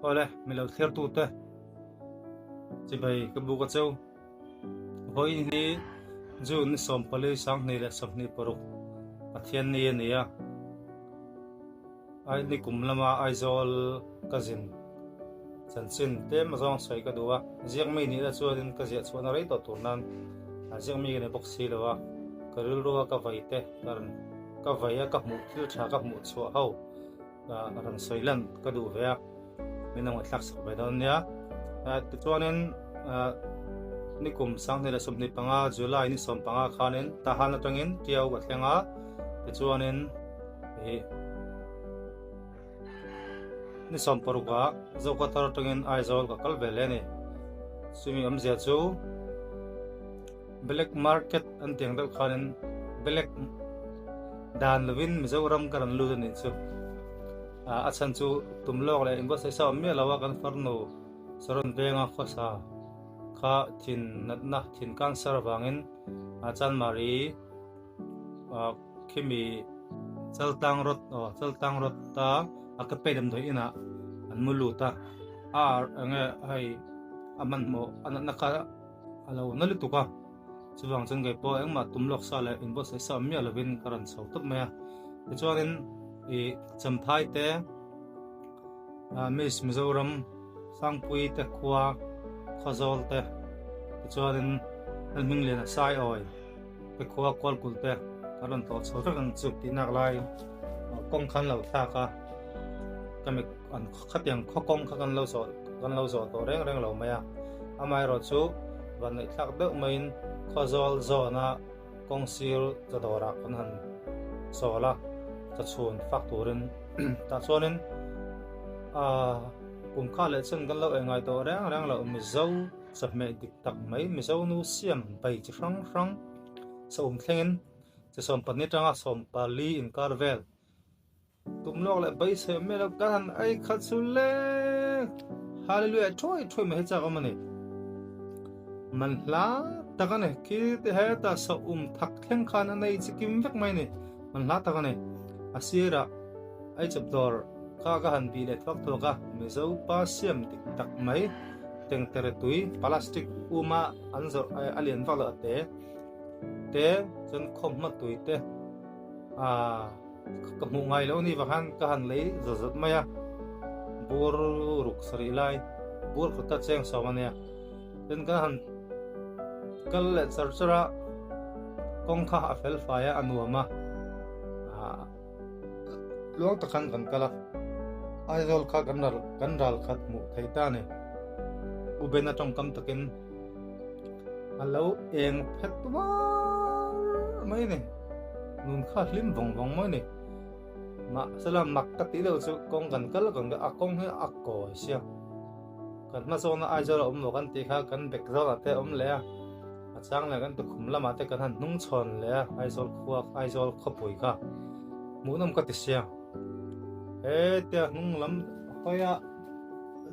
Awle, mi lo thlir tute chibai ka buk a cheu. Vawiin hi June ni 14 2026 Pathian ni a ni a. Ai ni kum lama Aizawl ka zin chanchin tlem azawng sawi ka duh a. Ziakmi nih la chuanin ka ziah chhuahna rei tawh tur nan ziakmi ka ni bawk si lo a. Ka rilru a ka vai te ka rawn ka vai a ka hmuh thil tha ka hmuh chhuah ho rawn sawi lan ka duh ve a, min lo ngaihthlak sak ve dawn nia. Tichuanin nikum 2025 July ni 15 khanin Tahan atangin Tiau ka thleng a, tichuanin ih ni 16 ah Zokhawthar atangin Aizawl ka kal ve hle a ni. Chumi awmzia chu Black market an tih ang deuh khanin black dan lovin Mizoram ka rawn lut a nih chu. A chhan chu tum lawk leh inbuatsaih sa awm miah lo a kan farnu Saron venga khawsa kha thin natna thin cancer avangin Chanmari khimi Chaltang road aw Chaltang road a a ka pe damdawi inah an mu lut a a enge hei a hmanhmawh a natna kha A lo na lutuk a, chuvang chuan kei pawh engmah tum lawk sa leh inbuatsaih sa awm miah lovin ka rawn chho tawp mai a. Tichuanin ih Champhai te Miss Mizoram Sangpui te khua Khawzawl te tichuanin Lalhmingliana Saiawi te khua Kualkul te ka rawn tlawh chho vek ang chu tih nak lai kawng khan lo thlak a, ka mi an khatiang khaw kawng kha kan lo zawh kan lo zawh tawh reng reng lo mai a, amaherawh chu vanneih thlak deuh maiin Khawzawl zawna kawng sir chawdawrah kan han sawl a, chawchhun fak turin tah chuanin aaa kum kha leh chen kan lo ei ngai tawh reng reng loh Mizo chawhmeh dik tak mai Mizo nu siam bai chi hrang hrang saum thlengin chi 12 tanga 14 inkar vel Tum lawk leh beisei awm miah lo kan han ei khat chu le. Hallelujah thuai thuai mai hi chak awm a ni. Man hla tak a ni. Khi te heta sa um thak thleng khan a nei chikim vek mai ni. Man hla tak a ni. A sirah ei chawp dawr kha ka han bih leh thuak thuak a. Mizo pa siam dik tak mai tengtere tui plastic uma an zawrh a lian vak lo a te te chuan khawmhma tui te aaa. Ka hmuh ngai lo ni vang khan ka han lei zawt zawt mai a, bur ruk sarih lai bur khat kha cheng sawm a nia. Tin ka han kal leh char char a, kawng kha a fel fai a, a nuam a, ah tluang tak khan kan kal a, Aizawl kha kan ral kan ral khat hmuh theih ta a ni. U Bena tawngkam takin a lo eng phet var mai a ni. Nun kha hlim vawng vawng mai a ni. Mahsela mak ka tih deuh chu kawng kan kal kan a kawng hi a kawi sia. Kan hma zawna Aizawl a awm lo kan tih kha kan bek zawnah te a awm leh a, a chang leh kan tukhum lamah te kan han hnung chhawn leh a Aizawl khua Aizawl khawpui kha hmuhnawm ka ti sia. Hetia hnung lam hawia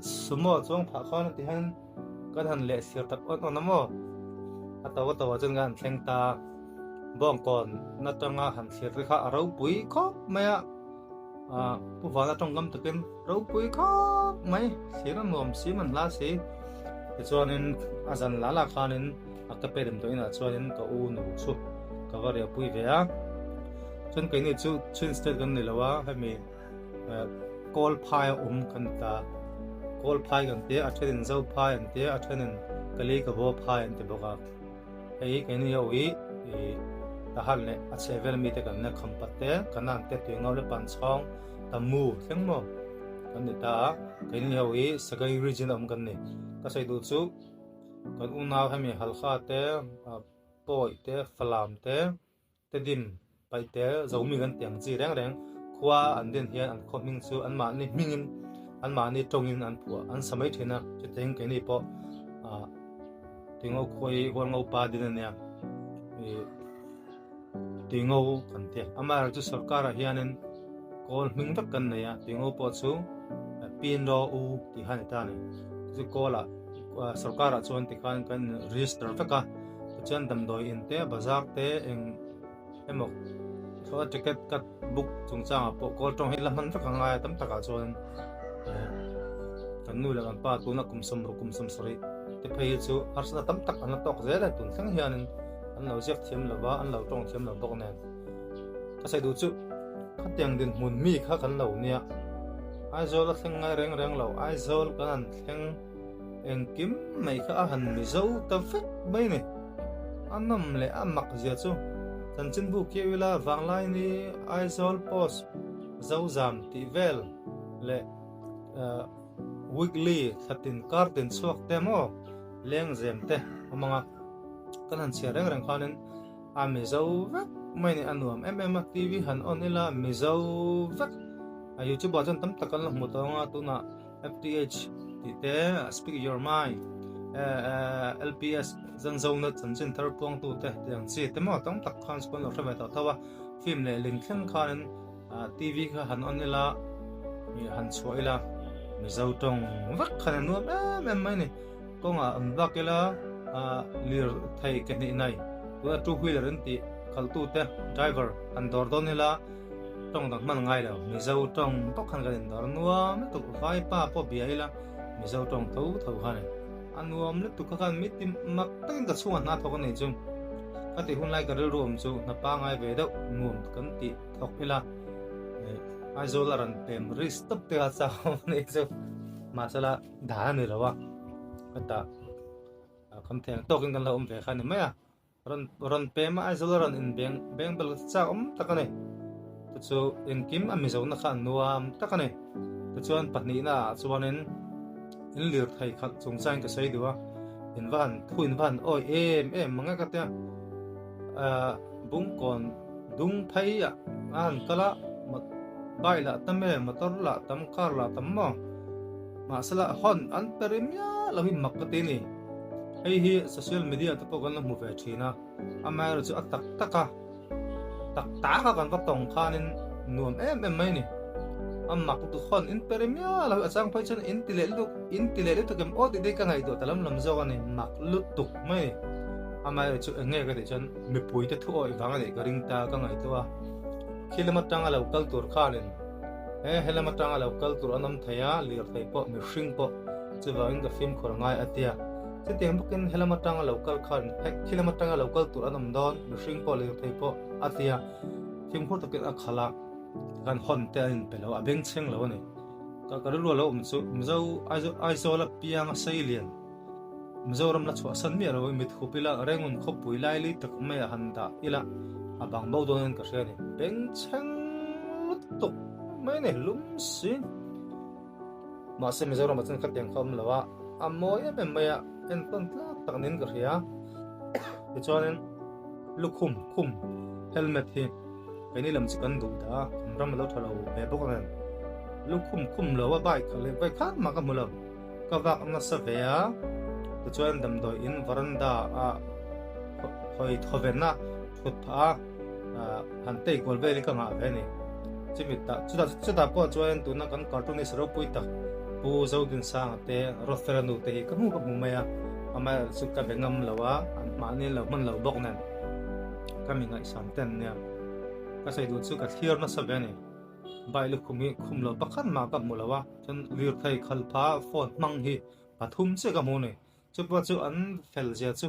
sumo chuang phah khan a ti hian Kan han leh sir tak awn awn a maw? A to a to ah chuan kan han thleng ta a, Bawngkawn atanga han thlir te kha a ropui khawp mai a, ah Pu Vana tawngkam takin ropui khawp mai, thlir a nuam si man hla si. Tichuanin a zan lah lah khanin a ka pe damdawi inah chuanin ka u nu chu ka va riahpui ve a, chuan keini chu Chin state kan ni lo a, hemi. Kawl phai a awm kan ti ta. Kawl phai kan ti a, a thenin Zo phai an ti a, a thenin Kali Kabo phai an ti bawk a. Hei hi keini ho hi ih Tahan leh a chheh vel mite kan nia Khampat te, Kanan te, Tuingo leh Panchhawng, Tamu thleng maw kan ni ta a. Keini ho hi Sagaing region a awm kan ni. Ka sawi duh chu kan unau hemi Halkha te, Pawi te, Falam te, Tedim paihte Zomi kan tih ang chi reng reng khua an din hian an khaw hming chu anmahni hmingin anmahni tawngin an phuah an sa mai thin a, chutiang keini pawh ah Tuingo khua hi Hualngo pa din a nia ih Tuingo kan ti a, amaherawhchu chu sorkarah hianin kawl hming vek kan nei a, Tuingo pawh chu Pinro U tih kha a ni ta a ni, chu kawlah sorkarah chuan tikhan kan register vek a. Tichuan damdawi in te, bazar te eng emaw thlawhna ticket cut book chungchangah pawh kawl tawng hi la hman vek a ngai a tam takah chuan. Kan nu leh kan pa tuna kum 60 kum 70 te phei hi chu harsatna tam tak an la tawk zel a, tun thleng hianin an lo ziak thiam lo va, an lo tawng thiam lo bawk nen. Ka sawi duh chu khatiang dinhmun mi kha kan lo nia. Aizawl a thleng ngai reng reng lo, Aizawl kan han thleng engkim mai kha a han Mizo ta vek mai ni. A nawm leh a mak zia chu chanchinbu kiau ila Vanglaini Aizawl Post Zozam tih vel leh Weekly thlatin kar tin chhuak te maw lengzem te awm ang a, kan han chhiar reng reng khanin a Mizo vek mai ni a nuam em em a, TV han on ila Mizo vek a YouTube ah chuan tam tak kan la hmu tawh ang a, tunah FTH tih te Speak Your Mind LPS Zanzona chanchin thar puangtu te tih ang chi te maw tam tak khan chu kan lo hre ve tawh tho a, film leh ling thleng khanin TV kha han on ila han chhuah ila Mizo tawng vek khan a nuam em em mai ni. Kawngah an vak ila lir thei ke hnih nai tuna two wheeler an tih khaltute driver han dawr dawn ila tawng dang hman ngai lo Mizo tawng bawk khan kan indawr nuam lutuk vaipa pawh bia ila Mizo tawng tho tho kha ni a nuam lutuk kha khan mi ti mak takin ka chhungah hna thawk a nei chu ka tih hun lai ka rilru awm chu hna pangai ve deuh nuam kan tih thawk ila Aizawl a rawn pem risk tawp te kha chau a ni chu mahsela Dan a ni lo a, hetah kan thei ang tawkin kan lo awm ve kha a ni mai a, rawn rawn pem a Aizawl a rawn in beng beng bel chak awm tak a ni, chu chu engkim a Mizona kha a nuam tak a ni, tichuan pahnihna ah chuanin in lirthei khalh chungchangin ka sawi duh a, in va han thu in va han awi em em mang e ka tia, ahh Bungkawn dung phei ah a han kal a, bike lah tam e motor lah tam car lah tam maw. Mahsela hawn an pe ri miah lo hi mak ka ti a ni. Hei hi social media te pawh kan la hmu ve thin a, amaherawhchu chu a tak tak a, tak tak a kan va tawng khanin nuam em em mai a ni. A mak lutuk hawn in pe ri miah lo hi a chang phei chuan in ti leh lutuk, in ti leh lutuk em aw tih te hi ka ngaihtuah ta lam lam zawk a ni, mak lutuk mai a ni. Amaherawhchu chu eng nge ka tih chuan mipui te thu awih vang a nih ka ring ta ka ngaihtuah a, khi lam atanga lo kal tur khanin, He helam atanga lo kal tur an awm thei a, lirthei pawh mihring pawh chuvangin ka fimkhur ngai a tia. Chutiang bawkin helam atanga lo kal khan khilam atanga lo kal tur an awm dawn, mihring pawh lirthei pawh a tia. Fimkhur takin a khalh a, kan hawn te an inpe lo, a bengchheng lo a ni. Ka ka rilru a lo awm chu Mizo Aizawl a piang a sei lian Mizoram la chhuahsan miah lo in mithup ila Rengun khawpui laili tak mai a han dah ila a bang bo dawn in ka hria a ni. Bengchheng lutuk mai a ni lum si. Mahse Mizoram ah chuan khatiang kha awm lo a, a mawi em em mai a, entawn tlak tak niin ka hria. Tichuanin lukhum khum helmet hi keini lam chu kan duh dah a, kan ram a lo tha lo ve bawk nen lukhum khum lo a bike khalh leh vawi khat mah ka hmu lo. Ka vak nasa ve a, tichuan damdawi in veranda ah hawi thawven a thut phah a, han tei kual vel hi ka ngah ve a ni. Chumi tah chutah chutah pawh chuan tuna kan cartoonist ropui tak Pu Zodinsanga te Rotfela nu te hi ka hmu ka hmu mai a, amaherawhchu chu ka be ngam lo a, an mahni lo hman lo bawk nen ka mi ngaihsan te an nia. Ka sawi duh chu ka thlir nasa ve a ni. Bike lukhum hi khum lo pakhat mah ka hmu lo a, chuan lirthei khalpha phone hmang hi pathum chiah ka hmu a ni. Chupawh chu an fel zia chu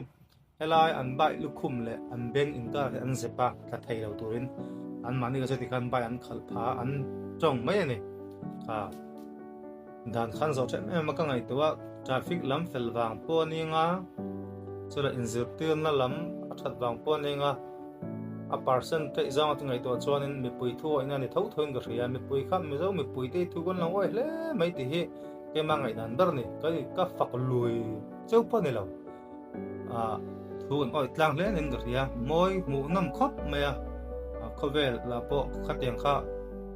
helai an bike lukhum leh an beng inkar hi an zep a, tla thei lo turin anmahni ka chuti khan bike an khalpha an tawng mai a ni. Kha dan khan zawh ṭha em em a ka ngaihtuah a, traffic lam fel vang pawh a ning a, chula inzirtirna lam a ṭhat vang pawh a ning a. A percentage zawng a ngaihtuah chuanin mipui thu awihna ni tho thoin ka hria. Mipui kha Mizo mipui te hi thu kan lo awih hle mai tih hi keimah ngaihdan ber a ni. Ka ka fak lui cheu pawh a ni lo. Ah thu an awih tlang hle niin ka hria. Mawi hmuh nawm khawp mai a. Khawvel lah pawh khatiang kha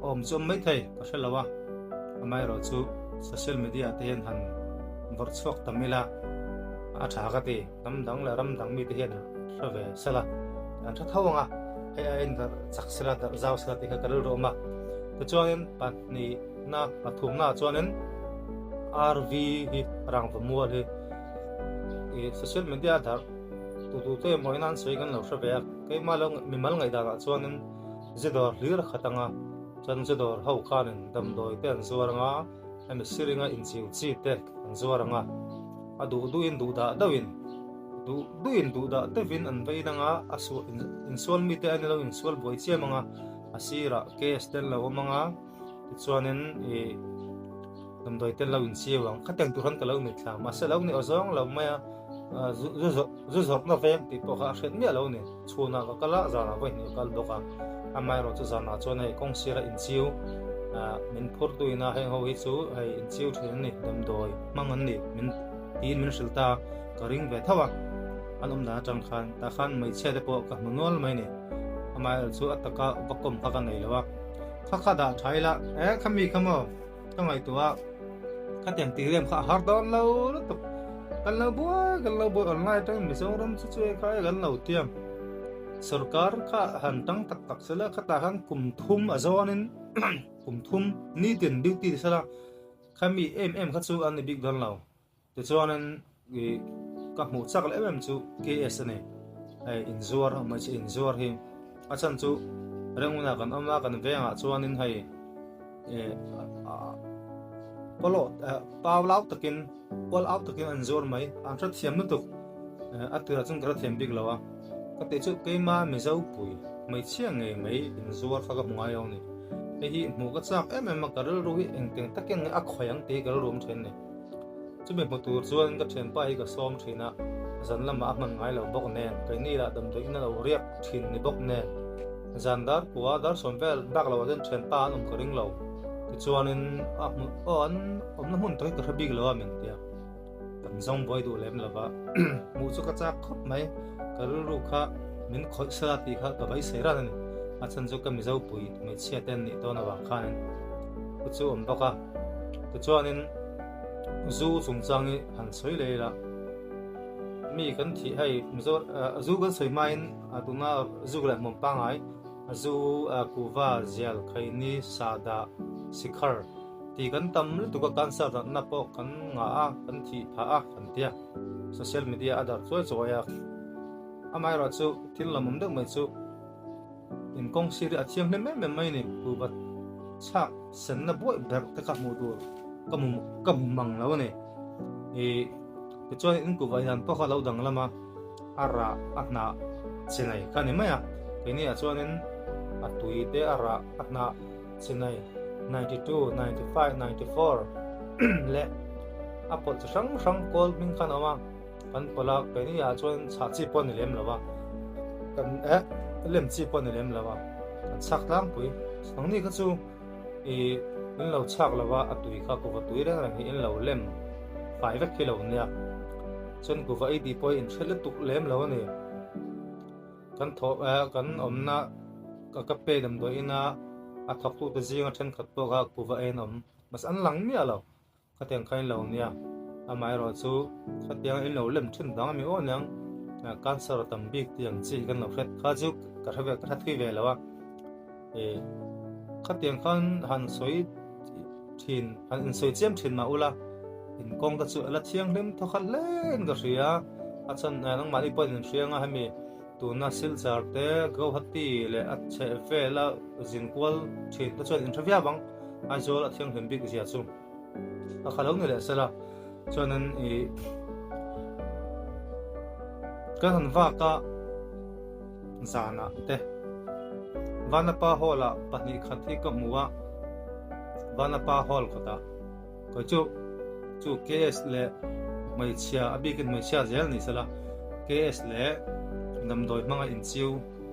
awm chu awm mai thei ka hre lo a. Amaherawhchu social media te hian han vawrh chhuak tam ila a tha ka ti. Ram dang leh ram dang mite hian hre ve sela, an hre tho ang a, hei aiin darh chak sela, darh zau sela tih kha ka rilru awm a. Tichuanin pahnihna, pathumna ah chuanin RV hi rangva mual hi ih social media a darh tu tu te emaw ina an sawi kan lo hre ve a, keimah lo mimal ngaihdan ah chuanin zidawr hlir a khat ang a, chuan zidawr ho khanin damdawi te an zuar ang a. Hemi siringa inchiu chi te an zuar ang a, a duh duhin duh dah deuhin, duh duhin duh dah deuhin an vei dang a, a sual insual mite an ilo insual buai chiam ang a, a sirah case te an lo awm ang a, tichuanin ih damdawi te an lo inchiu ang. Khatiang tur han ka lo mitthla mahse lo ni awzawng lo mai a, zu zu zawrhna veng tih pawh kha a hriat miah lo a ni. Chhunah ka kal a, zanah vawihnih ka kal bawk a, amaherawh chu zanah chuan hei kawng sira inchiu min phur tuin a, heng ho hi chu hei inchiu thin an ni, damdawi hmang an ni min tiin min hrilh ta a, ka ring ve tho a, an awm dan atang khan tah khan hmeichhia te pawh ka hmu nual mai a ni, amaherawh chu a taka va kawm kha ka nei lo a, kha kha dah tha ila, e khami kha maw? Ka ngaihtuah a, khatiang tih rem kha a har dawn lo lutuk. Kan lo buai, kan lo buai online atangin Mizoram chu chu e kha e kan lo tiam. Sorkar kha han tang tak tak sela khatah khan kum thum a zawnin kum thum nitin duty ti sela khami em em kha chu an ni bik dawn lo. Tichuanin ih ka hmuh chak leh em em chu KS a ni. Hei inzuar hmeichhe inzuar hi a chhan chu Renguna kan awm a kan vengah chuanin hei ih pawlawh pau lau takin kual au takin an zuar mai an hrethiam lutuk a tirah chuan ka hrethiam bik lo a ka tih chu keima Mizo pui hmeichhia ngei mai inzuar kha ka hmu ngai lo a ni. Hei hi hmuh ka chak em em a ka rilru hi engtiang takin nge a khawih ang tih hi ka rilru awm thin a ni. Chumi hmu tur chuan ka thianpa hi ka sawm thin a, zan lamah a hman ngai lo bawk nen, keini lah damdawi in a lo riak thin ni bawk nen, zan dar kua dar sawm vel bak loah chuan thianpa an awm ka ring lo. Tichuanin a hmu aw an awmna hmun tak hi ka hre bik lo a min tia, kan zawng buai duh lem lo va, hmuh chu ka chak khawp mai, ka rilru kha min khawih sela tih kha ka beisei ran a ni, a chhan chu ka Mizo pui hmeichhia te an nih dawn avang khanin thu chu awm bawk a, tichuanin. Zu chungchang hi han sawi leh ila, mi kan thih hei Mizo zu kan sawi hmain tuna zu leh hmawm pangngai zu kuva zial khaini sahdah sikhar tih kan tam lutuk a cancer natna pawh kan ngah a kan thih phah a kan tia social media a darh chuai chuai a amaherawhchu thil lawmawm deuh mai chu. Inkawng sir hi a thianghlim em em mai a ni. Kuhva chhak senna buaih ber te kha hmuh tur ka hmu ka hmu mang lo a ni. Ih tichuan in kuhva hian pawh kha a lo danglam a, a rah a hnah chinai kha a ni mai a. Keini ah chuanin a tui te a rah a hnah chinai 92, 95, 94 leh a pawlh chi hrang hrang kawl hming khan a awm a. Kan pawlh a, keini ah chuan chhah chi pawh a ni lem lo a, kan eh lem chi pawh a ni lem lo a, kan chhak tlangpui. Nangni kha chu ih in lo chhak lo a, a tui kha kuva tui reng reng hi in lo lem fai vek hi lo nia. Chuan kuva ei tih pawh hi in hre lutuk lem lo a ni. Kan thawh eh kan awmna ka ka pe damdawi ina a thawktute zinga thenkhat pawh kha kuva ei an awm, mahse an lang miah lo. Khatiang kha in lo nia, amaherawh chu khatiang in lo lem thin vang a mi aw niang, cancer a tam bik tih ang chi hi kan lo hret kha chu ka hre ve ka hre thui ve lo a, ih khatiang khan han sawi thin han insawi chiam thin mah ula in kawng te chu a la thianghlim thawkhat hle in ka hria, a chhan nangmahni pawhin in hria anga hemi tuna Silchar te Guwahati leh a chheh vela zin kual thin te chuan in hre viau ang, Aizawl a thianghlim bik zia chu. A kha lo ni leh sela chuanin ih kan han vak a zanah te Vanapa hall ah 2 khat hi ka hmu a Vanapa hall kawtah kawih chu chu KS leh hmeichhia a bikin hmeichhia zel ni sela KS leh damdawi hmanga inchiu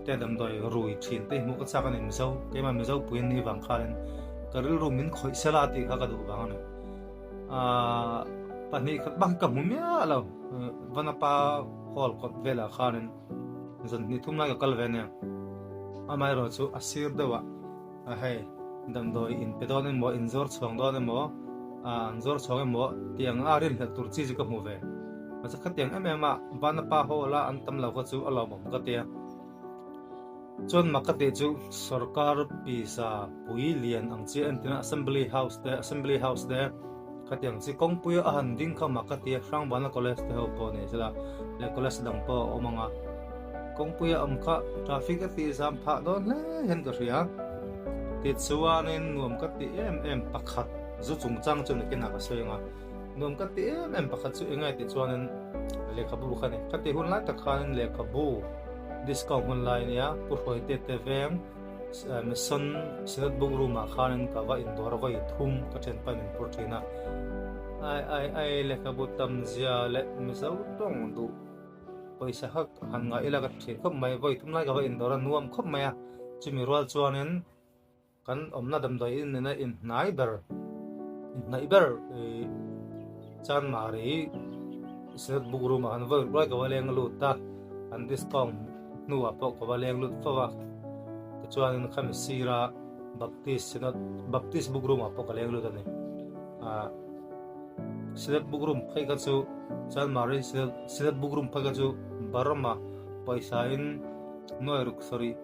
te damdawi rui thin te hmuh ka chak a ni Mizo keimah Mizo pui an nih vang khanin ka rilru min khawih sela tih kha ka duh vang a ni aaa 2 khat bak hi ka hmu miah lo Vanapa hall kawt velah khanin zan hnih thum lai ka kal ve ania amaherawh chu a sir deuh ah a hei damdawi in pe dawn emaw in zawr chhuang dawn emaw ah an zawr chhuang emaw tih ang a rinhlelh tur chi chu ka hmu ve mahse khatiang em em a Vanapa hall a an tam lo kha chu a lawmawm ka tia chuan mak ka tih chu sorkar pisa pui lian ang chi entirna assembly house te assembly house te khatiang chi kawngpui a han ding kha mak ka tia Hrangbana college te ho pawh ni sela leh college dang pawh a awm ang a. Kawngpui a awm kha traffic a tih zam phah dawn hle hian ka hria. Tichuanin nuam ka ti em em pakhat Zu chungchang chu nakinah ka sawi ang a, nuam ka ti em em pakhat chu eng nge tih chuanin lehkhabu kha a ni. Ka tih hun lai tak khanin lehkhabu discount hun lai ania Pu Hruaite te veng Mission Synod Book Room ah khanin ka va indawr a vawi thum ka thianpa in min phur thin a. Ai ai ai lehkhabu tam zia leh Mizo tawng duh pawisa kha han ngah ila ka ti thin khawp mai. Vawi thum lai ka va indawr a nuam khawp mai a, chumi rual chuanin Kan awmna damdawi in nena inhnai ber inhnaih ber ih Chanmari Synod Book Room ah khan vawi ruai ka va leng lut a, an discount hnuah pawh ka va leng lut fo a, tichuanin khami sira Baptist Synod Baptist Book Room ah pawh ka leng lut a ni. Ah Synod Book Room phei kha chu Chanmari Synod Synod Book Room phei kha chu Burma pawisa in nuai ruk sarih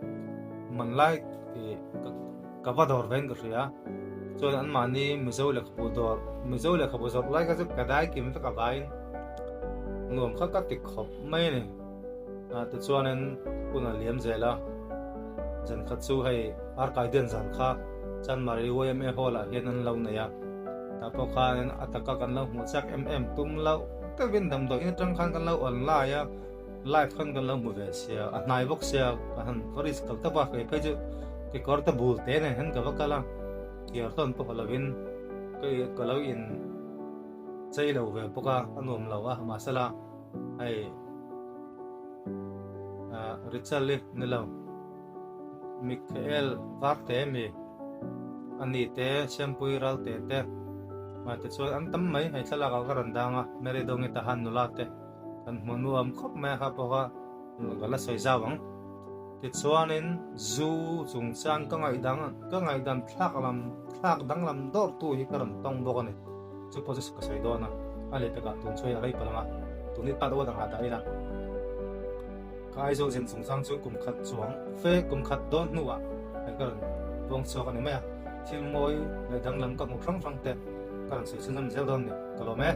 man lai ih ka va dawr vein ka hria chuan anmahni Mizo lehkhabu dawr Mizo lehkhabu zawrh lai kha chu ka dai kim vek a vaiin nuam kha ka ti khawp mai a ni ah tichuanin hun a liam zel a zan khat chu hei Arkaiden zan kha Chanmari YMA Hall ah hian an lo nei a tah pawh khanin a taka kan lo hmuh chak em em tum loh deuhin damdawi in atang khan kan lo on lai a. Live khan kan lo hmu ve sia, a hnai bawk sia, ka han ka risk kal tawp a, kei phei chu kekawr te bul te nen hian ka va kal a, kiar tawn pawh lovin ka ka lo in chei lo ve bawk a, a nuam lo a, mahsela hei ah Richard hi ni lo, Mikhael Varte mi ani te Siampui Ralte te ah tichuan an tam mai, hei thlalak ah ka rawn dang a, Mary Dawngi Tahan nula te. Kan hmu nuam khawp mai a kha pawh kha ka la sawi zau ang. Tichuanin zu chungchang ka ngaihdang ka ngaihdan thlak lam thlak danglam dawrtu hi ka rawn tawng bawk a ni. Chu pawh chu ka sawi dawn a, a leh takah tun chu hei a rei palh ang a, tun hi part one ang ah dah ila. Ka Aizawl zin chungchang chu kum khat chuang fe kum khat dawn hnuah hei ka rawn puang chhuak a ni mai a, thil mawi leh danglam ka hmuh hrang hrang te ka rawn sawi chhunzawm zel dawn a ni. Ka lawm e.